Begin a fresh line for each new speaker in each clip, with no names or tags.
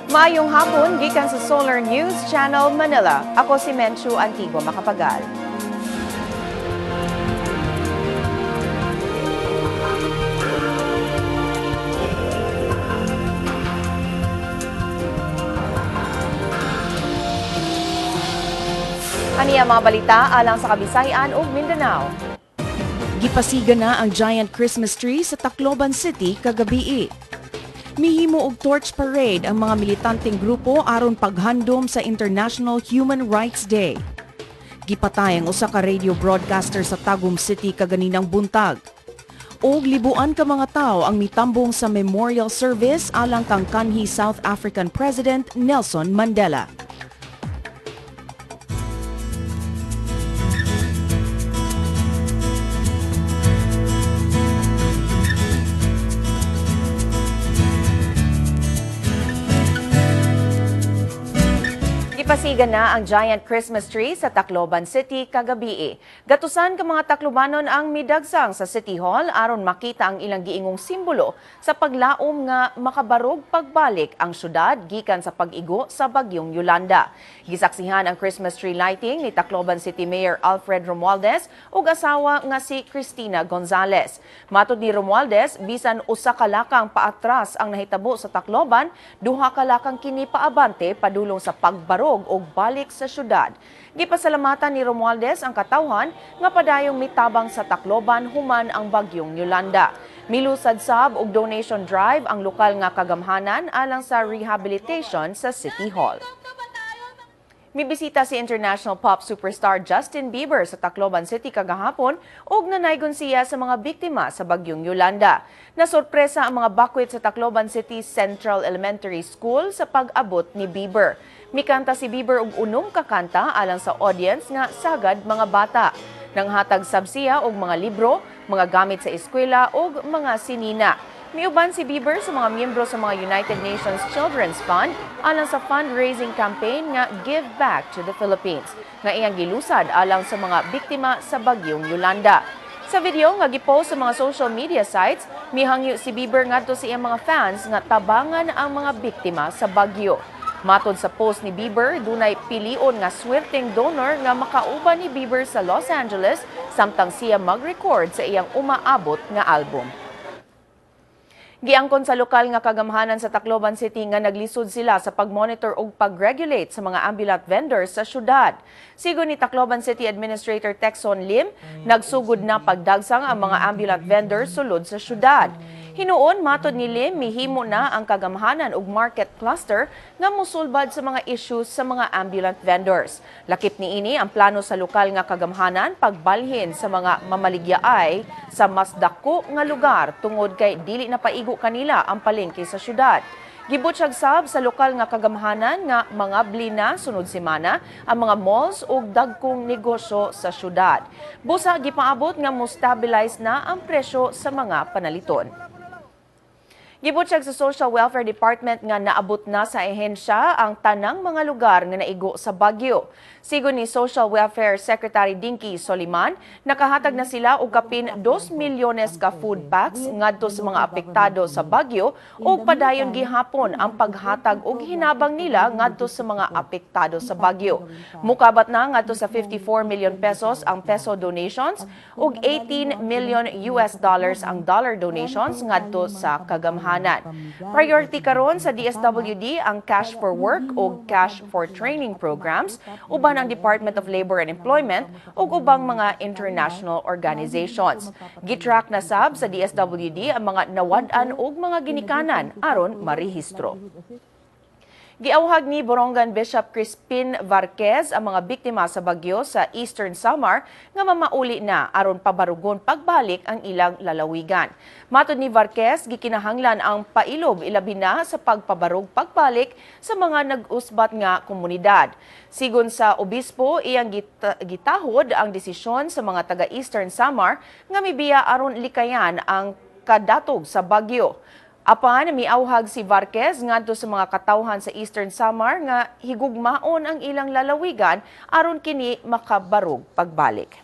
Maayong hapon gikan sa Solar News Channel Manila. Ako si Menchu Antigua Macapagal. Aniya mga balita alang sa Kabisayan ug Mindanao.
Gipasiga na ang giant Christmas tree sa Tacloban City kagabii. Mihimo og torch parade ang mga militanteng grupo aron paghandom sa International Human Rights Day. Gipatay ang usa ka radio broadcaster sa Tagum City kaganinang buntag. Og libuan ka mga tawo ang mitambong sa memorial service alang kang kanhi South African President Nelson Mandela.
Gipasiga na ang giant Christmas tree sa Tacloban City kagabii. Gatusan ka mga Taclobanon ang midagsang sa City Hall aron makita ang ilang giingong simbolo sa paglaom nga makabarog pagbalik ang syudad gikan sa pag-igo sa bagyong Yolanda. Gisaksihan ang Christmas tree lighting ni Tacloban City Mayor Alfred Romualdez ug asawa nga si Cristina Gonzales. Matod ni Romualdez, bisan usa ka lakang paatras ang nahitabo sa Tacloban, duha ka lakang kini paabante padulong sa pagbarog og balik sa syudad. Gipasalamatan ni Romualdez ang katawhan nga padayong mitabang sa Tacloban human ang bagyong Yolanda. Milusad sab og donation drive ang lokal nga kagamhanan alang sa rehabilitation sa City Hall. Mibisita si international pop superstar Justin Bieber sa Tacloban City kagahapon ug nanaygon siya sa mga biktima sa bagyong Yolanda. Nasorpresa ang mga bakwit sa Tacloban City Central Elementary School sa pag-abot ni Bieber. Mikanta si Bieber og unom ka kanta alang sa audience nga sagad mga bata. Nanghatag sab siya og mga libro, mga gamit sa eskwela ug mga sinina. Miuban si Bieber sa mga miyembro sa mga United Nations Children's Fund alang sa fundraising campaign nga Give Back to the Philippines nga iyang gilusad alang sa mga biktima sa bagyong Yolanda. Sa video nga gipost sa mga social media sites, mihangyo si Bieber ngadto sa iyang mga fans nga tabangan ang mga biktima sa bagyo. Matod sa post ni Bieber, dunay pilion nga swerteng donor nga makauban ni Bieber sa Los Angeles samtang siya mag-record sa iyang umaabot nga album. Giangkon sa lokal nga kagamhanan sa Tacloban City nga naglisod sila sa pag-monitor ug pag-regulate sa mga ambulant vendors sa syudad. Sigon ni Tacloban City Administrator Texon Lim, nagsugod na pagdagsang ang mga ambulant vendors sulod sa syudad. Hinuon, matod ni Lim, mihimo na ang kagamhanan ug market cluster nga musulbad sa mga issues sa mga ambulant vendors. Lakip niini ang plano sa lokal nga kagamhanan pagbalhin sa mga mamaligyaay sa mas dako nga lugar tungod kay dili na paigo kanila ang palengke sa syudad. Gibutsyag sab sa lokal nga kagamhanan nga mga blina sunod semana ang mga malls ug dagkong negosyo sa syudad. Busa gipaabot nga mo stabilize na ang presyo sa mga panaliton. Gibutsyag sa Social Welfare Department nga naabot na sa ehensya ang tanang mga lugar nga naigo sa bagyo. Sigon ni Social Welfare Secretary Dinky Soliman, nakahatag na sila og kapin 2 milyones ka food packs ngadto sa mga apektado sa bagyo ug padayon gihapon ang paghatag og hinabang nila ngadto sa mga apektado sa bagyo. Mukabat na ngadto sa 54 million pesos ang peso donations ug 18 million US dollars ang dollar donations ngadto sa kagamhanan. Priority karon sa DSWD ang cash for work o cash for training programs uban ang Department of Labor and Employment ug ubang mga international organizations. Gitrack na sab sa DSWD ang mga nawad-an ug mga ginikanan aron marehistro. Giawhag ni Borongan Bishop Crispin Varquez ang mga biktima sa bagyo sa Eastern Samar nga mamauli na aron pabarugon pagbalik ang ilang lalawigan. Matod ni Varquez, gikinahanglan ang pailob ilabi na sa pagpabarog pagbalik sa mga nag-usbat nga komunidad. Sigon sa obispo, iyang gitahod ang desisyon sa mga taga Eastern Samar nga mibiya aron likayan ang kadatog sa bagyo. Apan miawhag si Varquez ngadto sa mga katawhan sa Eastern Samar nga higugmaon ang ilang lalawigan aron kini makabarog pagbalik.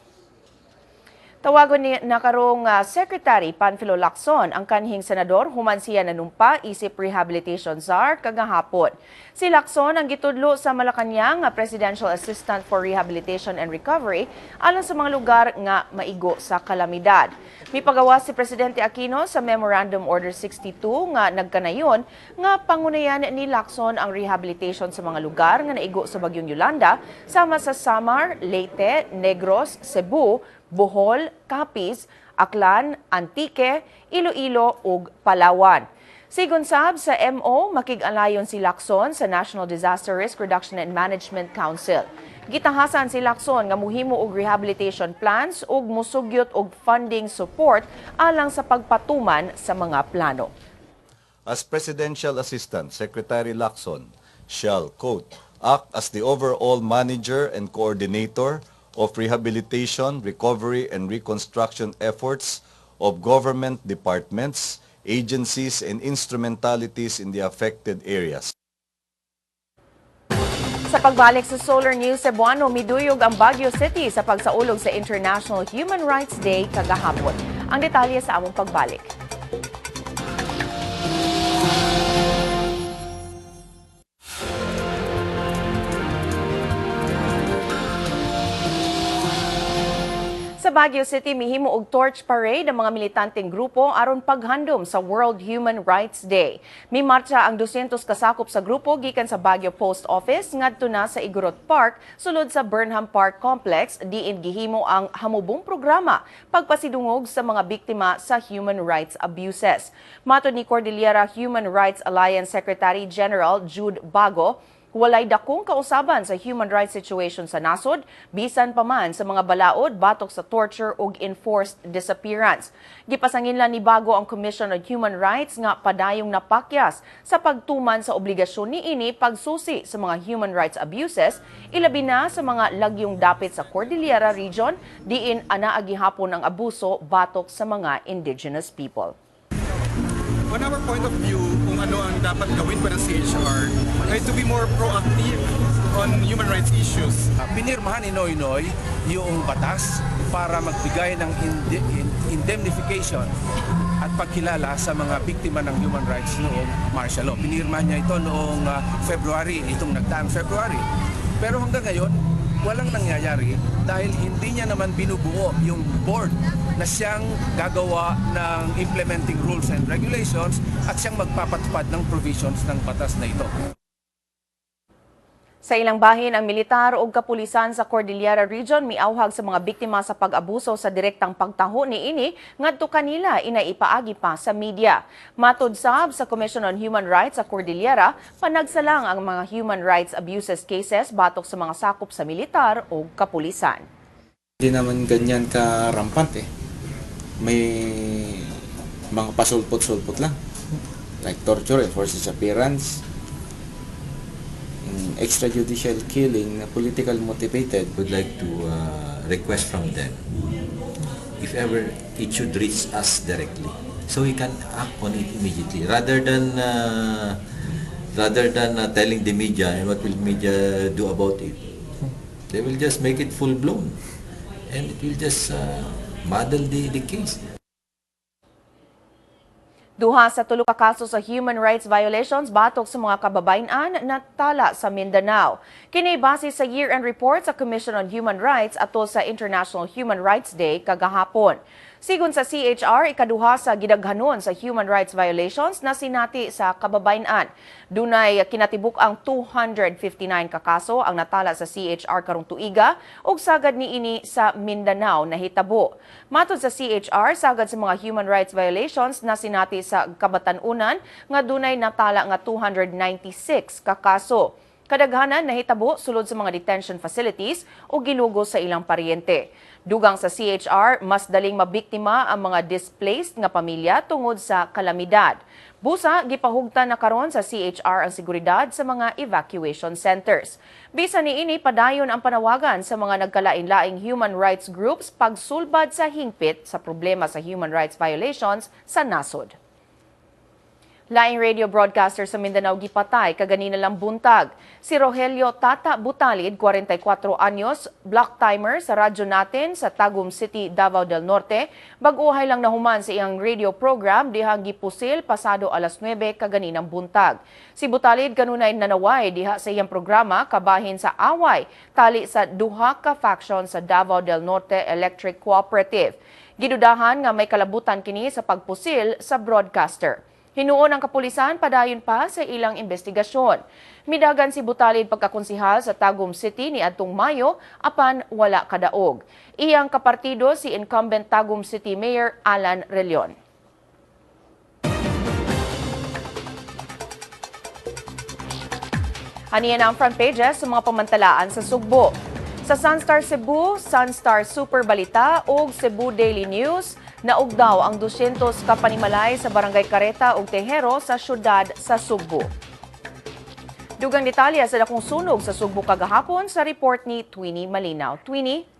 Tawagon ni nakarong Secretary Panfilo Lacson ang kanhing senador human siya nanumpa isip rehabilitation czar kagahapon. Si Lacson ang gitudlo sa Malacañang nga Presidential Assistant for Rehabilitation and Recovery alang sa mga lugar nga maigo sa kalamidad. Mipagawa si Presidente Aquino sa Memorandum Order 62 nga nagkanayon nga pangunayan ni Lacson ang rehabilitation sa mga lugar nga naigo sa bagyong Yolanda sama sa Samar, Leyte, Negros, Cebu, Bohol, Capiz, Aklan, Antique, Iloilo ug Palawan. Sigon sab sa MO, makig-alayon si Lacson sa National Disaster Risk Reduction and Management Council. Gitahasan si Lacson nga muhimo og rehabilitation plans ug musugyot og funding support alang sa pagpatuman sa mga plano.
As Presidential Assistant, Secretary Lacson shall, quote, "act as the overall manager and coordinator of rehabilitation, recovery, and reconstruction efforts of government departments, agencies, and instrumentalities in the affected areas."
Sa pagbalik sa Solar News Cebuano, miduyog ang Baguio City sa pagsaulog sa International Human Rights Day kagahapon. Ang detalye sa among pagbalik. Sa Baguio City, mihimo og torch parade ang mga militanteng grupo aron paghandom sa World Human Rights Day. Mimarcha ang 200 kasakop sa grupo gikan sa Baguio Post Office ngadto na sa Igorot Park sulod sa Burnham Park Complex, diin gihimo ang hamubong programa pagpasidungog sa mga biktima sa human rights abuses. Matod ni Cordillera Human Rights Alliance Secretary General Jude Bago, walay dakong kausaban sa human rights situation sa nasod, bisan pa man sa mga balaod batok sa torture ug enforced disappearance. Gipasanginlan ni Bago ang Commission on Human Rights nga padayong napakyas sa pagtuman sa obligasyon niini pagsusi sa mga human rights abuses, ilabi na sa mga lagyong dapit sa Cordillera Region, diin anaa gihapon ang abuso batok sa mga indigenous people.
On our point of view, kung ano ang dapat gawin pa ng CHR ay to be more proactive on human rights issues.
Pinirmahan ni Noynoy yung batas para magbigay ng indemnification at pagkilala sa mga biktima ng human rights noong martial law. Pinirmahan niya ito noong February, itong nagdaang February. Pero hanggang ngayon, walang nangyayari dahil hindi niya naman binubuo yung board na siyang gagawa ng implementing rules and regulations at siyang magpapatupad ng provisions ng batas na ito.
Sa ilang bahin, ang militar ug kapulisan sa Cordillera Region miawhag sa mga biktima sa pag-abuso sa direktang pagtaho niini ngadto kanila inaipaagi pa sa media. Matod sab sa Commission on Human Rights sa Cordillera, panagsalang ang mga human rights abuses cases batok sa mga sakop sa militar o kapulisan.
Hindi naman ganyan ka-rampant eh. May mga pasulpot-sulpot lang. Like torture, enforced disappearance, extrajudicial killing na political motivated.
Would like to request from them if ever it should reach us directly so we can act on it immediately rather than telling the media. And what will media do about it? They will just make it full blown and it will just muddle the case.
2 sa 3 ka kaso sa human rights violations batok sa mga kababayen-an natala sa Mindanao. Kini base sa year-end report sa Commission on Human Rights atol sa International Human Rights Day kagahapon. Sigon sa CHR, ikaduha sa gidaghanon sa human rights violations na sinati sa kababayen-an. Dunay kinatibuk ang 259 ka kaso ang natala sa CHR karong tuiga ug sagad niini sa Mindanao nahitabo. Matod sa CHR, sagad sa mga human rights violations na sinati sa Kabatan-unan nga dunay natala nga 296 ka kaso. Kadaghanan nahitabo sulod sa mga detention facilities o gilugo sa ilang paryente. Dugang sa CHR, mas daling mabiktima ang mga displaced nga pamilya tungod sa kalamidad. Busa, gipahugtan na karon sa CHR ang seguridad sa mga evacuation centers. Bisan niini, padayon ang panawagan sa mga nagkalain-laing human rights groups pagsulbad sa hingpit sa problema sa human rights violations sa nasod. Laing radio broadcaster sa Mindanao gipatay kaganina lang buntag. Si Rogelio Tata Butalid, 44 anyos, block timer sa radyo natin sa Tagum City, Davao del Norte, bag-ohay lang nahuman sa iyang radio program dihang gipusil pasado alas 9 kaganinang buntag. Si Butalid kanunay nanaway diha sa iyang programa kabahin sa away tali sa duha ka faction sa Davao del Norte Electric Cooperative. Gidudahan nga may kalabutan kini sa pagpusil sa broadcaster. Hinuon ang kapulisan padayon pa sa ilang investigasyon. Midagan si Butalid pagkakonsihal sa Tagum City ni adtong Mayo apan wala kadaog. Iyang kapartido si incumbent Tagum City Mayor Alan Relion. Haniya na ang front pages sa mga pamantalaan sa Sugbo. Sa Sunstar Cebu, Sunstar Super Balita ug Cebu Daily News, naug daw ang 200 ka panimalay sa Barangay Careta ug Tejero sa syudad sa Sugbo. Dugang detalye sa dakong sunog sa Sugbo kagahapon sa report ni Twinnie Malinaw. Twinnie?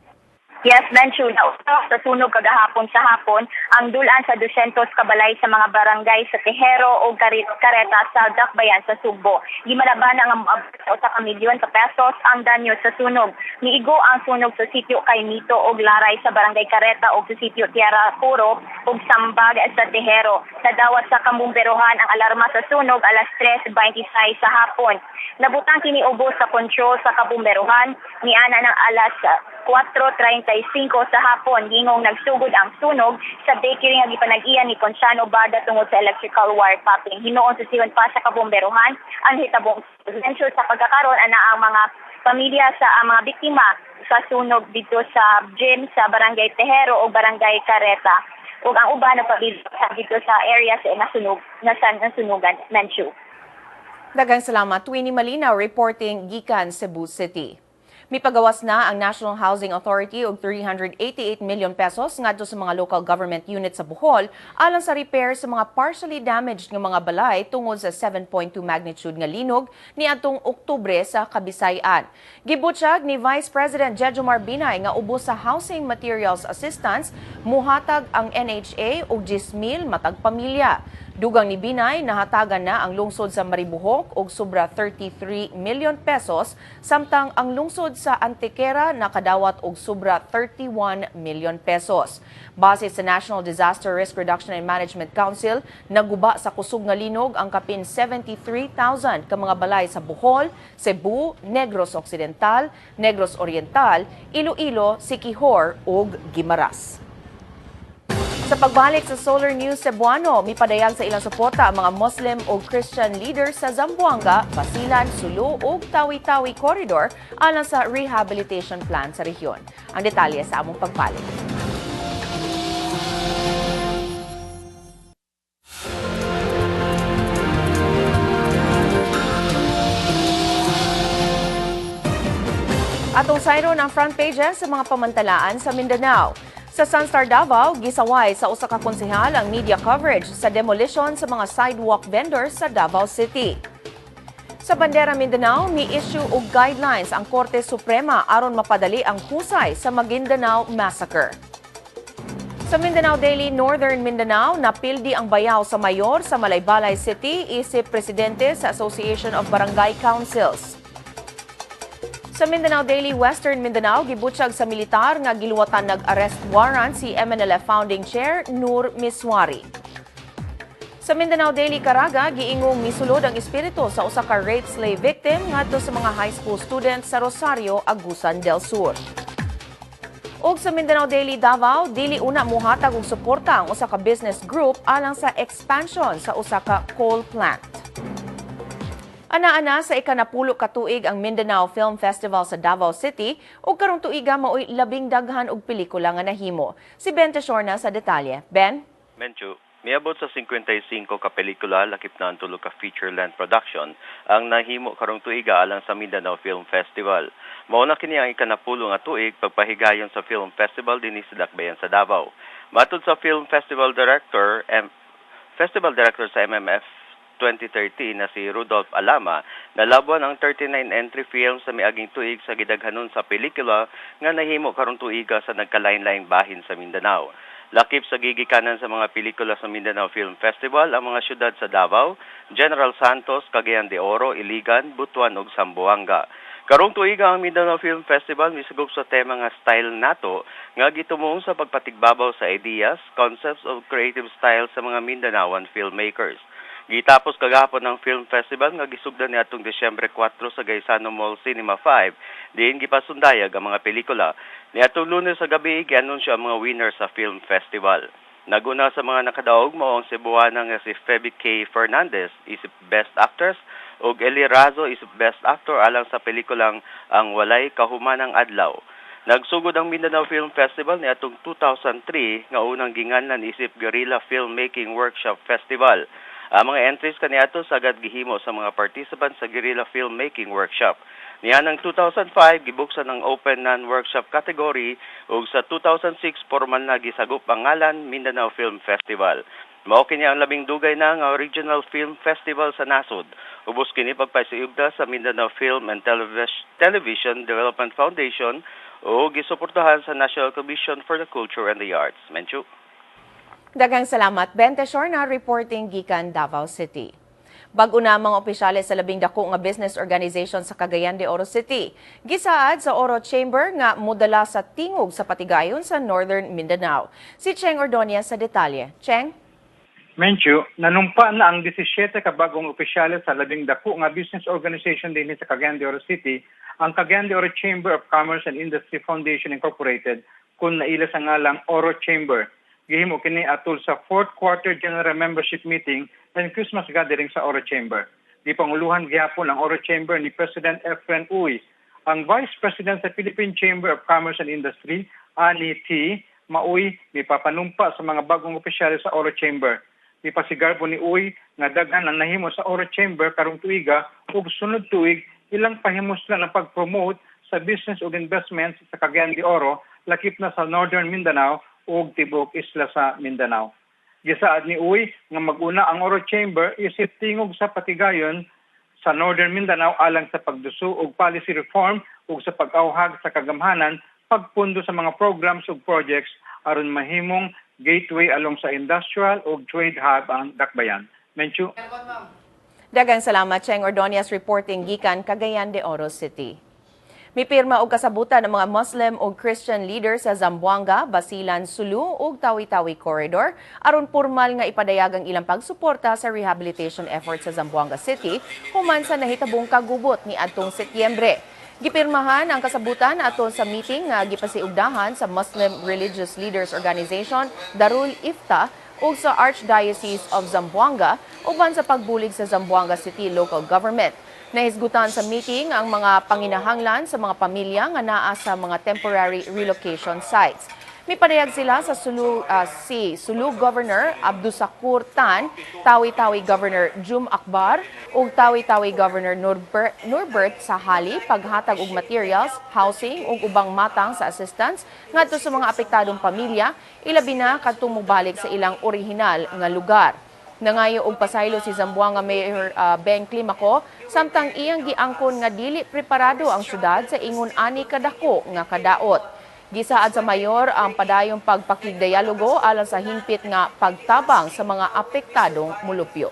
Yes, Menchu, nausap sa sunog kagahapon sa hapon ang dulaan sa 200 kabalay sa mga barangay sa Tejero o Careta sa Dakbayan sa Sugbo. Gimalaban ang moabot sa 1 ka milyon ka pesos ang danyo sa sunog. Niigo ang sunog sa sitio Kaimito og Laray sa barangay Careta o sa sitio Tierra Puro ug Sambag sa Tejero. Nadawat sa kambumberohan ang alarma sa sunog alas 3:26 sa hapon. Nabutang kini ubos sa control sa kabumberohan niana ng alas 4:35 sa hapon. Gingong nagsugod ang sunog sa bakery nga gipanag-iya ni Ponciano Barda tungod sa electrical wire popping. Hinuon susihon pa sa kabumberohan ang hitabong venture sa pagkakaroon ana ang mga pamilya sa ang mga biktima sa sunog dito sa gym sa Barangay Tejero o Barangay Careta. Ug ang uban nagpabilin dito sa area sa nasunog nasunugan, Menchu.
Daghang salamat, Twinnie Malinaw reporting gikan Cebu City. Mipagawas na ang National Housing Authority og 388 million pesos ngadto sa mga local government units sa Bohol alang sa repair sa mga partially damaged nga mga balay tungod sa 7.2 magnitude nga linog niadtong Oktubre sa Kabisayan. Gibutyag ni Vice President Jejomar Binay nga ubos sa Housing Materials Assistance muhatag ang NHA og 10,000 matag pamilya. Dugang ni Binay, nahatagan na ang lungsod sa Maribojoc og sobra 33 million pesos, samtang ang lungsod sa Antequera nakadawat og sobra 31 million pesos. Base sa National Disaster Risk Reduction and Management Council, naguba sa kusog nga linog ang kapin 73,000 ka mga balay sa Bohol, Cebu, Negros Occidental, Negros Oriental, Iloilo, Siquijor ug Guimaras. Sa pagbalik sa Solar News Cebuano, mipadayag sa ilang suporta ang mga Muslim o Christian leaders sa Zamboanga, Basilan, Sulu ug Tawi-Tawi Corridor alang sa rehabilitation plan sa rehiyon. Ang detalye sa among pagbalik. Atong sayron ang front pages sa mga pamantalaan sa Mindanao. Sa Sunstar Davao, gisaway sa usa ka konsehal ang media coverage sa demolition sa mga sidewalk vendors sa Davao City. Sa Bandera Mindanao, mi-issue og guidelines ang Korte Suprema aron mapadali ang husay sa Maguindanao Massacre. Sa Mindanao Daily, Northern Mindanao, napildi ang bayaw sa mayor sa Malaybalay City isip presidente sa Association of Barangay Councils. Sa Mindanao Daily, Western Mindanao, gibutyag sa militar nga giluwatan nag-arrest warrant si MNLF founding chair Nur Misuari. Sa Mindanao Daily Caraga, giingong misulod ang espiritu sa usa ka rape slave victim ngadto sa mga high school students sa Rosario, Agusan del Sur. Ug sa Mindanao Daily Davao, dili una muhatag og suporta ang usa ka business group alang sa expansion sa usa ka coal plant. Ana-ana sa ikanapulo ka tuig ang Mindanao Film Festival sa Davao City ug karong tuiga maoy labing daghan og pelikula nga nahimo. Si Ben Teshorna sa detalye. Ben?
Menchu, miabot sa 55 ka pelikula lakip na ang tulo ka feature-length production ang nahimo karong tuiga alang sa Mindanao Film Festival. Mao na kini ang ikanapulo nga tuig pagpahigayon sa Film Festival dinhi sa Dakbayan sa Davao. Matud sa Film Festival Director sa MMF 2013 na si Rudolph Alama, nalabuan ang 39 entry film sa miaging tuig sa gidaghanon sa pelikula nga nahimo karong tuiga sa nagkalain-laing bahin sa Mindanao. Lakip sa gigikanan sa mga pelikula sa Mindanao Film Festival ang mga syudad sa Davao, General Santos, Cagayan de Oro, Iligan, Butuan ug Zamboanga. Karong tuiga, ang Mindanao Film Festival misugop sa tema nga "Style Nato" nga gitumuong sa pagpatigbabaw sa ideas, concepts ug creative style sa mga Mindanaoan filmmakers. Gitapos kagahapon ang film festival nga gisugdan niadtong Disyembre 4 sa Gaisano Mall Cinema 5, diin gipasundayag ang mga pelikula. Niadtong Lunes sa gabi, gianunsyo ang mga winner sa film festival. Naguna sa mga nakadaog mao ang Cebuana nga si Feby K. Fernandez isip Best Actress ug Eli Razo isip Best Actor alang sa pelikulang Ang Walay Kahumanang Adlaw. Nagsugod ang Mindanao Film Festival niadtong 2003 nga unang ginganlan isip Guerrilla Filmmaking Workshop Festival. Ang mga entries kaniadto sagad gihimo sa mga participants sa Guerrilla Filmmaking Workshop. Nianang 2005, gibuksan ang Open Non-Workshop category ug sa 2006 formal na gisagop ang ngalan Mindanao Film Festival. Mao kini ang labing dugay na nga regional film festival sa nasod. Ubos kini pagpasiugda sa Mindanao Film and Television Development Foundation ug gisuportahan sa National Commission for the Culture and the Arts. Menchu.
Daghang salamat, Ben Teshorna, reporting gikan Davao City. Bag-o na mga opisyales sa labing dako nga business organization sa Cagayan de Oro City. Gisaad sa Oro Chamber nga modala sa tingog sa patigayon sa Northern Mindanao. Si Cheng Ordonia sa detalye. Cheng?
Menchu, nanumpa na ang 17 ka bagong opisyales sa labing dako nga business organization din sa Cagayan de Oro City, ang Cagayan de Oro Chamber of Commerce and Industry Foundation Incorporated, kung naila sa ngalang Oro Chamber. Gihimo kini atol sa fourth quarter general membership meeting and Christmas gathering sa Oro Chamber. Gipanguluhan gihapon ang Oro Chamber ni President Efren Uy. Ang Vice President sa Philippine Chamber of Commerce and Industry, Annie T. Maoy, mipapanumpa sa mga bagong opisyales sa Oro Chamber. Mipasigarbo ni Uy nga daghan ang nahimo sa Oro Chamber karong tuiga ug sunod tuig ilang pahimuslan ang pag-promote sa business ug investments sa Cagayan de Oro, lakip na sa Northern Mindanao ug tibuok isla sa Mindanao. Gisaad ni Uy nga mag-una ang Oro Chamber isip tingog sa patigayon sa Northern Mindanao alang sa pagduso og policy reform ug sa pag-awhag sa kagamhanan, pagpundo sa mga programs ug projects aron mahimong gateway along sa industrial ug trade hub ang Dakbayan. Menchu.
Daghang salamat, Cheng Ordonez, reporting gikan Cagayan de Oro City. Mipirma og kasabutan ang mga Muslim ug Christian leaders sa Zamboanga, Basilan, Sulu ug Tawi-Tawi Corridor aron pormal nga ipadayag ang ilang pagsuporta sa rehabilitation efforts sa Zamboanga City human sa nahitabong kagubot ni adtong Setyembre. Gipirmahan ang kasabutan ato sa meeting nga gipasiugdahan sa Muslim Religious Leaders Organization, Darul Ifta, ug sa Archdiocese of Zamboanga uban sa pagbulig sa Zamboanga City Local Government. Nahisgutan sa meeting ang mga panginahanglan sa mga pamilya nga naa sa mga temporary relocation sites. Mipadayag sila sa Sulu, si Sulu Governor Abdusakur Tan, Tawi-Tawi Governor Jum Akbar ug Tawi-Tawi Governor Norbert Sahali paghatag og materials, housing ug ubang matang sa assistance ngadto sa mga apektadong pamilya, ilabi na kadtong mobalik sa ilang orihinal nga lugar. Nangayo og pasaylo si Zamboanga Mayor Ben Climaco samtang iyang giangkon nga dili preparado ang syudad sa ingon ani kadako nga kadaot. Gisaad sa mayor ang padayong pagpakigdialogo alang sa hingpit nga pagtabang sa mga apektadong mulupyo.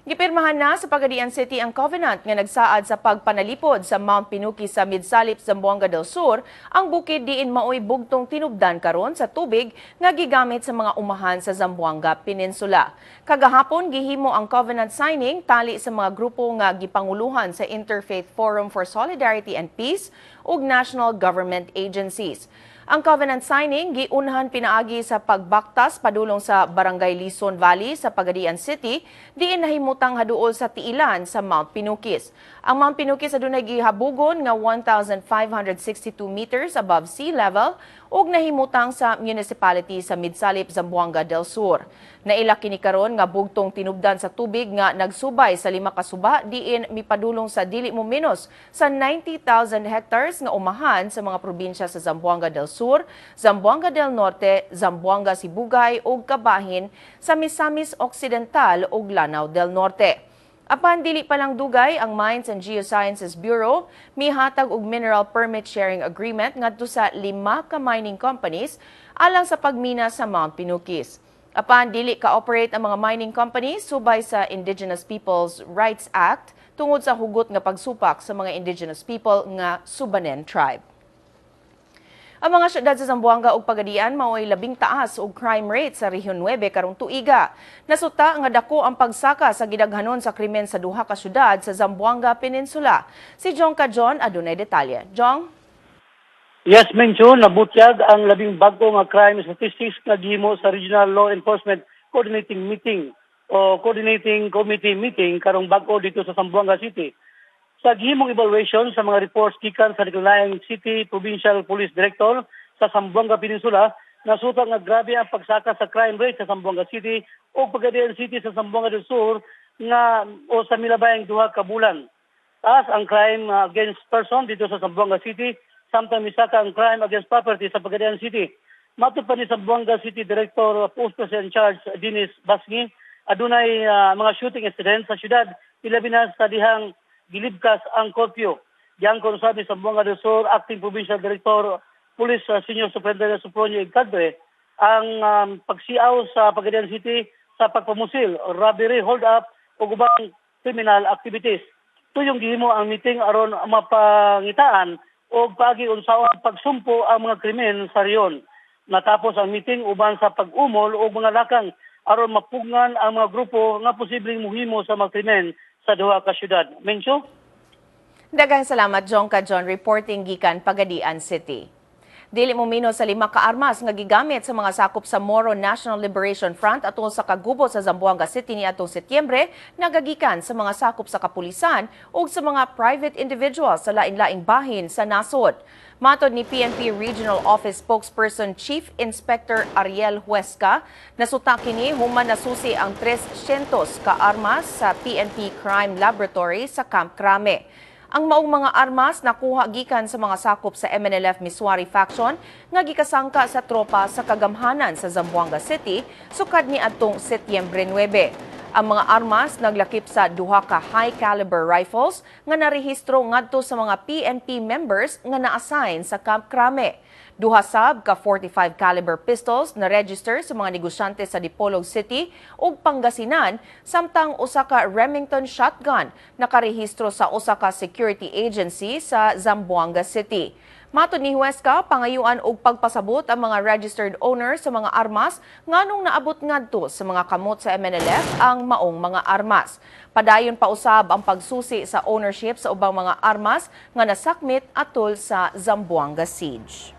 Gipirmahan na sa Pagadian City ang covenant nga nagsaad sa pagpanalipod sa Mount Pinukis sa Midsalip, Zamboanga del Sur, ang bukid diin maoy bugtong tinubdan karon sa tubig nga gigamit sa mga umahan sa Zamboanga Peninsula. Kagahapon gihimo ang covenant signing tali sa mga grupo nga gipanguluhan sa Interfaith Forum for Solidarity and Peace ug national government agencies. Ang covenant signing giunhan pinaagi sa pagbaktas padulong sa Barangay Lison Valley sa Pagadian City, diin nahimutang haduol sa tiilan sa Mount Pinukis. Ang Mount Pinukis adunay gihabugon nga 1,562 meters above sea level ug nahimutang sa municipality sa Midsalip, Zamboanga del Sur. Naila kini karon nga bugtong tinubdan sa tubig nga nagsubay sa lima ka suba diin mipadulong sa dili mo menos sa 90,000 hectares nga umahan sa mga probinsya sa Zamboanga del Sur, Zamboanga del Norte, Zamboanga Sibugay ug kabahin sa Misamis Occidental ug Lanao del Norte. Apan dili pa lang dugay, ang Mines and Geosciences Bureau mihatag og mineral permit sharing agreement ngadto sa lima ka mining companies. alang sa pagmina sa Mount Pinukis. Apan dili ka-operate ang mga mining companies subay sa Indigenous Peoples Rights Act tungod sa hugot nga pagsupak sa mga indigenous people nga Subanen tribe. Ang mga syudad sa Zamboanga ug Pagadian mao'y labing taas og crime rate sa Rehiyon 9 karong tuiga. Nasuta nga dako ang pagsaka sa gidaghanon sa krimen sa duha ka syudad sa Zamboanga Peninsula. Si Jong Kajon adunay detalye. Jong?
Yes, Mencho, nabutyag ang labing bago nga crime statistics nga gihimo sa Regional Law Enforcement Coordinating Meeting o Coordinating Committee meeting karong bag-o dito sa Zamboanga City. Sa gihimong evaluation sa mga reports gikan sa naglaing City Provincial Police Director sa Zamboanga Peninsula, nasuta nga grabe ang pagsaka sa crime rate sa Zamboanga City o Pagadian City sa Zamboanga del Sur nga o sa milabayang 2 ka bulan. Taas ang crime against person dito sa Zamboanga City, samtang misaka ang crime against property sa Pagadian City. Matod pa ni Zamboanga City Director Post in Charge Dennis Basngi, adunay mga shooting incident sa syudad, ilabi na sa dihang gilibkas ang curfew. Giangkon sabi Zamboanga del Sur Acting Provincial Director Police Senior Superintendent Sopronio Igcadre ang pagsiaw sa Pagadian City sa pagpamusil, robbery, hold up ug ubang criminal activities. Tuyong gihimo ang meeting aron mapangitaan og paagi unsaon pagsumpo ang mga krimen sa rehiyon. Natapos ang meeting uban sa pag-umol og mga lakang aron mapugngan ang mga grupo nga posibleng muhimo sa mga krimen sa duha ka syudad. Mencho?
Daghang salamat, Jong Kajon, reporting gikan Pagadian City. Dili mo minos sa 5 ka armas nga gigamit sa mga sakop sa Moro National Liberation Front atol sa kagubo sa Zamboanga City niadtong Setyembre nagagikan sa mga sakop sa kapulisan ug sa mga private individuals sa lain-laing bahin sa nasod. Matod ni PNP Regional Office spokesperson Chief Inspector Ariel Huesca, nasuta kini human nasusi ang 300 ka armas sa PNP Crime Laboratory sa Camp Crame. Ang maong mga armas nakuha gikan sa mga sakop sa MNLF Misuari faction nga gikasangka sa tropa sa kagamhanan sa Zamboanga City sukad ni adtong Setyembre 9. Ang mga armas naglakip sa duha ka high caliber rifles nga narehistro ngadto sa mga PNP members nga na-assign sa Camp Crame. Duha sab ka 45 caliber pistols na register sa mga negosyante sa Dipolog City ug Pangasinan, samtang usa ka Remington shotgun nakarehistro sa usa ka security agency sa Zamboanga City. Matod ni Huesca, pangayuan og pagpasabot ang mga registered owner sa mga armas nganong naabot ngadto sa mga kamot sa MNLF ang maong mga armas. Padayon pa usab ang pagsusi sa ownership sa ubang mga armas nga nasakmit atol sa Zamboanga siege.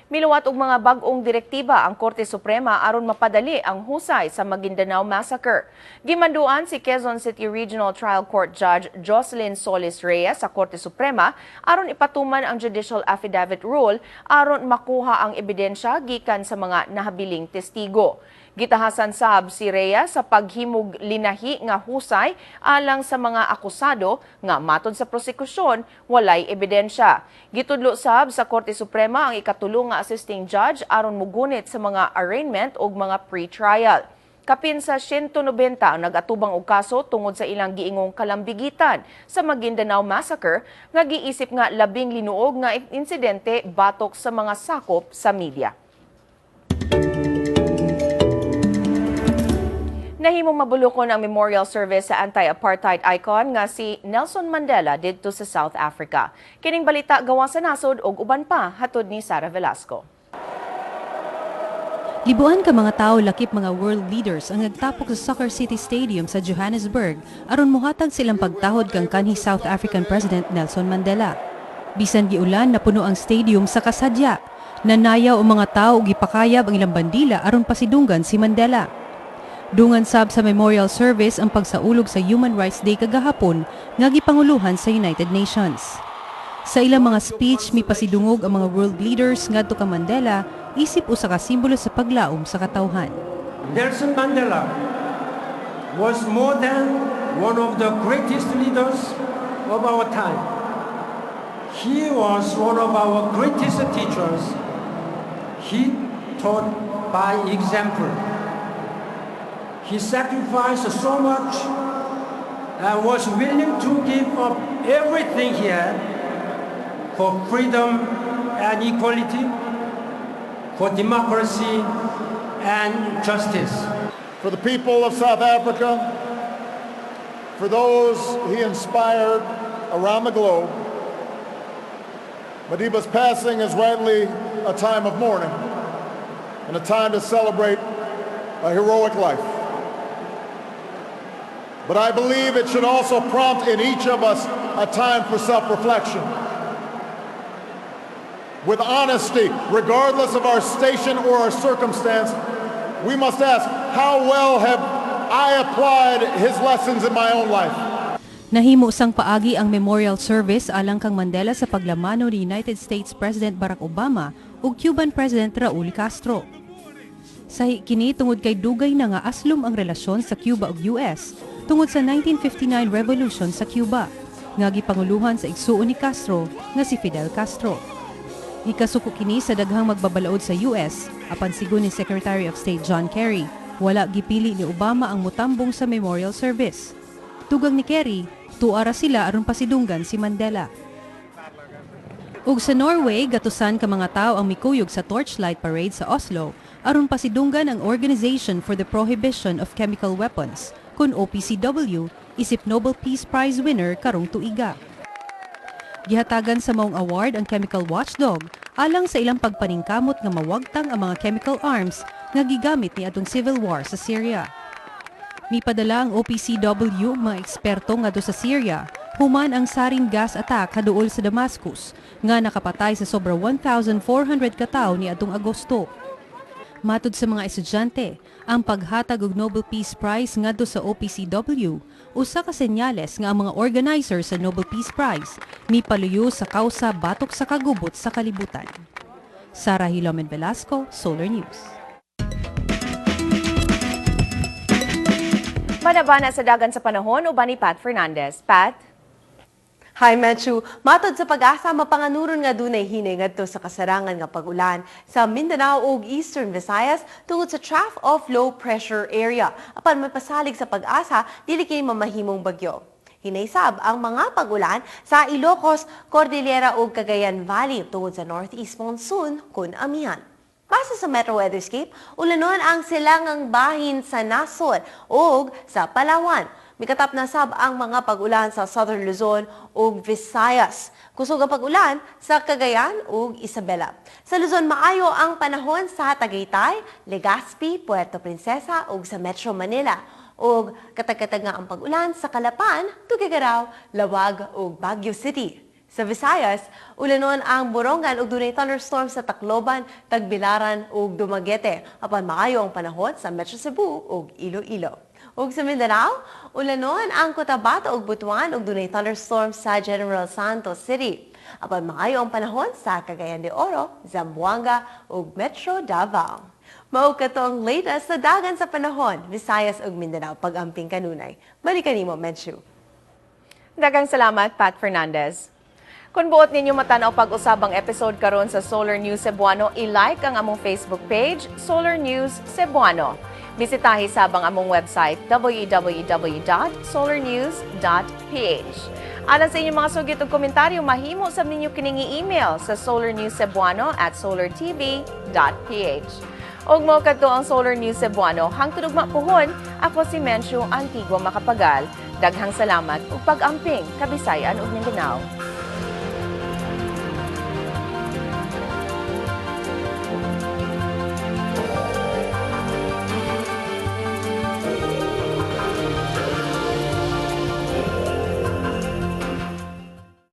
Miluwat og mga bag-ong direktiba ang Korte Suprema aron mapadali ang husay sa Maguindanao Massacre. Gimanduan si Quezon City Regional Trial Court Judge Jocelyn Solis Reyes sa Korte Suprema aron ipatuman ang Judicial Affidavit Rule aron makuha ang ebidensya gikan sa mga nahabiling testigo. Gitahasan sab si Reyes sa paghimog linahi nga husay alang sa mga akusado nga matod sa prosekusyon walay ebidensya. Gitudlo sab sa Korte Suprema ang ikatulo nga assisting judge aron mugunit sa mga arraignment ug mga pre-trial. Kapin sa 190 ang nag-atubang og kaso tungod sa ilang giingong kalambigitan sa Maguindanao Massacre nga giisip nga labing linuog nga insidente batok sa mga sakop sa media. Nahimong mabulukon ang memorial service sa anti-apartheid icon nga si Nelson Mandela didto sa South Africa. Kining balita gawa sa nasod ug uban pa hatod ni Sara Velasco.
Libuan ka mga tao lakip mga world leaders ang nagtapok sa Soccer City Stadium sa Johannesburg aron mohatag silang pagtahod kang kanhi South African President Nelson Mandela. Bisan giulan, napuno ang stadium sa kasadya. Nanayaw ang mga tao ug gipakayab ang ilang bandila aron pasidunggan si Mandela. Dungan sab sa memorial service ang pagsaulog sa Human Rights Day kagahapon nga gipanguluhan sa United Nations. Sa ilang mga speech, mipasidungog ang mga world leaders ngadto kang Mandela isip usa ka simbolo sa paglaom sa katawhan.
Nelson Mandela was more than one of the greatest leaders of our time. He was one of our greatest teachers. He taught by example. He sacrificed so much and was willing to give up everything he had for freedom and equality, for democracy and justice.
For the people of South Africa, for those he inspired around the globe, Madiba's passing is rightly a time of mourning and a time to celebrate a heroic life. But I believe it should also prompt in each of us a time for self-reflection. With honesty, regardless of our station or our circumstance, we must ask, how well have I applied his lessons in my own life?
Nahimo sang paagi ang memorial service alang kang Mandela sa paglamano ni United States President Barack Obama ug Cuban President Raul Castro. Sahi kini tungod kay dugay na nga aslom ang relasyon sa Cuba ug US tungod sa 1959 revolution sa Cuba nga gipanguluhan sa igsuon ni Castro nga si Fidel Castro. Ikasuko kini sa daghang magbabalaod sa US apan sigon ni Secretary of State John Kerry, wala gipili ni Obama ang mutambong sa memorial service. Tugang ni Kerry, tuara sila aron pasidunggan si Mandela. Ug sa Norway, gatusan ka mga tao ang mikuyog sa Torchlight Parade sa Oslo aron pasidunggan ang Organization for the Prohibition of Chemical Weapons kun OPCW isip Nobel Peace Prize winner karong tuiga. Gihatagan sa maong award ang Chemical Watchdog alang sa ilang pagpaningkamot nga mawagtang ang mga chemical arms nga gigamit ni atong civil war sa Syria. Mipadala ang OPCW og mga eksperto ngadto sa Syria human ang sarin gas attack haduol sa Damascus nga nakapatay sa sobra 1,400 katawo ni atong Agosto. Matud sa mga estudyante, ang paghatag og Nobel Peace Prize ngadto sa OPCW usa ka senyales nga ang mga organizer sa Nobel Peace Prize mipaluyo sa kausa batok sa kagubot sa kalibutan. Sara Hilomen Velasco, Solar News.
Manabana sa dagan sa panahon uban ni Pat Fernandez. Pat?
Hi, Menchu. Matod sa Pag-asa, mapanganuron nga dunay hinay ngadto sa kasarangan nga pag-ulan sa Mindanao ug Eastern Visayas tungod sa trough of low pressure area. Apan mapasalig sa Pag-asa, dili kini mamahimong bagyo. Hinaysab ang mga pag-ulan sa Ilocos, Cordillera ug Cagayan Valley tungod sa northeast monsoon kun amihan. Base sa Metro Weatherscape, ulanon ang silangang bahin sa nasod ug sa Palawan. Mikatap na sab ang mga pag-ulan sa Southern Luzon ug Visayas. Kusog ang pag-ulan sa Cagayan ug Isabela. Sa Luzon, maayo ang panahon sa Tagaytay, Legazpi, Puerto Princesa ug sa Metro Manila. Ug katag-katag nga ang pag-ulan sa Calapan, Tuguegarao, Laoag ug Baguio City. Sa Visayas, ulanon ang Borongan ug dunay thunderstorm sa Tacloban, Tagbilaran ug Dumaguete. Apan maayo ang panahon sa Metro Cebu ug Iloilo. Ug sa Mindanao, ulanon ang Cotabato ug Butuan ug dunay thunderstorm sa General Santos City. Apan maayo ang panahon sa Cagayan de Oro, Zamboanga ug Metro Davao. Mao kato ang latest sa dagan sa panahon, Visayas ug Mindanao pag-amping kanunay. Balikan nimo, Menchu.
Daghang salamat, Pat Fernandez. Kung buot ninyo matanaw pag-usab ang episode karon sa Solar News Cebuano, i-like ang among Facebook page, Solar News Cebuano. Bisitahi sab ang among website www.solarnews.ph. Alang sa inyong mga sugit ug komentaryo, mahimo sab ninyo kining i-email sa solarnewscebuano@solartv.ph. Ug mao kadto ang Solar News Cebuano. Hangtod ugma puhon, ako si Menchu Antigua Macapagal. Daghang salamat ug pag-amping Kabisayan ug Mindanao.